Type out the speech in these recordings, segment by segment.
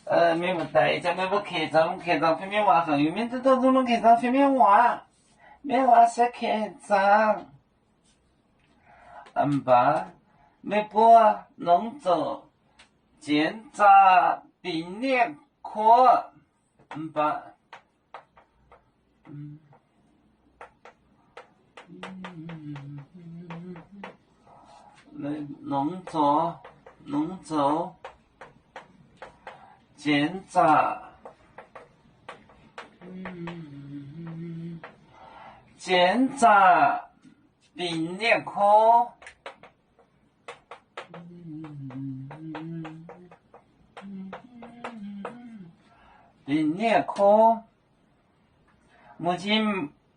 Mienh muoz-doic, ih zanc meih mbuo kengx zaangc, kengx zaangc fim-mienv waac, hangx yungz mienh duqv dongh mbuo kengx zaangc fim-mienv waac, mienh waac se kengx zaangc. Mv baac meih mbuo longc zoux jienv zaah binc nienh kuov. Mv baac longc zoux, longc zoux jienv zaah, jienv zaah binc nienh kuov. Binc nienh kuov. Mbuo nyei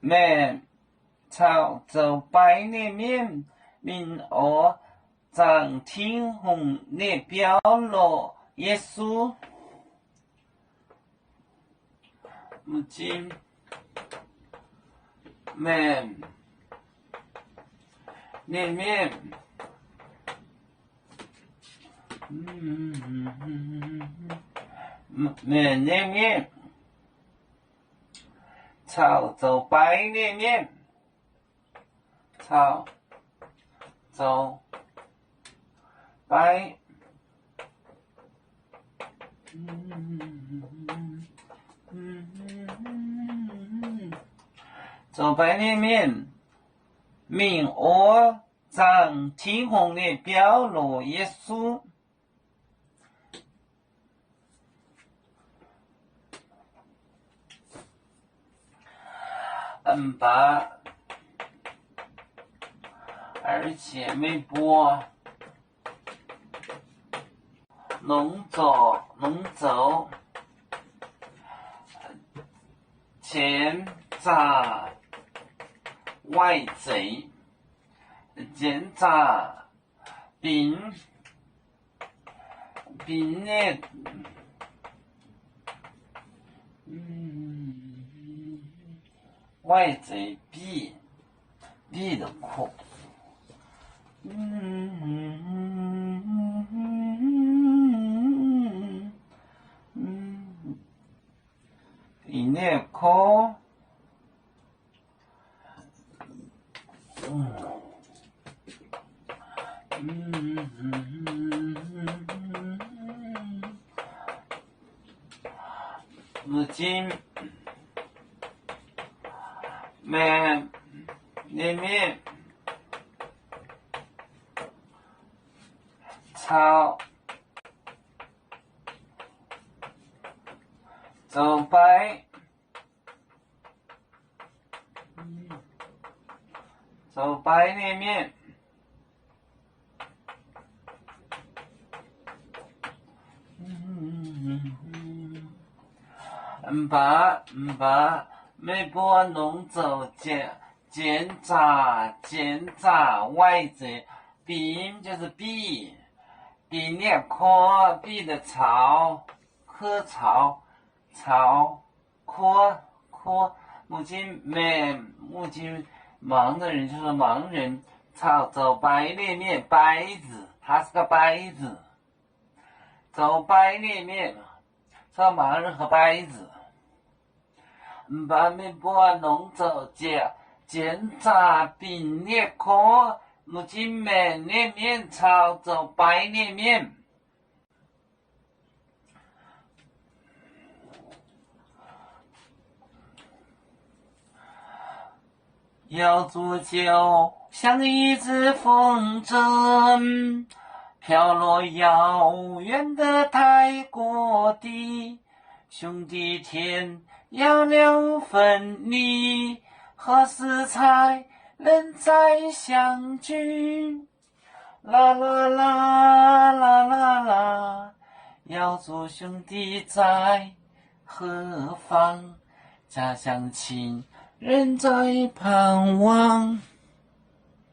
maengc caux zoux bai nyei mienh mingh oix zaangc Tin-Hungh nyei biauv lorz Yesu. Mbuo nyei maengc nyei mienh, maengc nyei mienh caux zoux bai nyei mienh, caux zoux bai, zoux bai nyei mienh mingh oix zaangc Tin-Hungh nyei biauv lorz Yesu. Mv baac, 而且 meih mbuo longc zoux, longc zoux jienv zaah waaic zeiz, jienv zaah binc, binc nyei waaic zeiz biv, biv da'kuv. Binc nyei kov. Mbuo nyei maengc nyei mienh caux zoux bai, zoux bai nyei mienh, mv baac, mv baac meih mbuo longc zoux jienv zaah, jienv zaah waaic zeiz, binc 就是 biv, binc nyei kov, biv da'caux, kuov caux, caux, kuov, kuov, mbuo nyei maengc, mbuo nyei 盲的人, 就是盲人, caux zoux bai nyei mienh, 呆子, 他是个呆子. Zoux bai nyei mienh caux 盲人和呆子. Mv baac meih mbuo longc zoux jienv zaah binc nyei kov, mbuo nyei maengc nyei mienh caux zoux bai nyei mienh. Yauh zuqc ziouc 像一阵风筝，飘落遥远的泰国地。兄弟，天要了分离，何时才能再相聚？ 啦啦啦，啦啦啦，瑶族兄弟在何方？家乡亲人在盼望。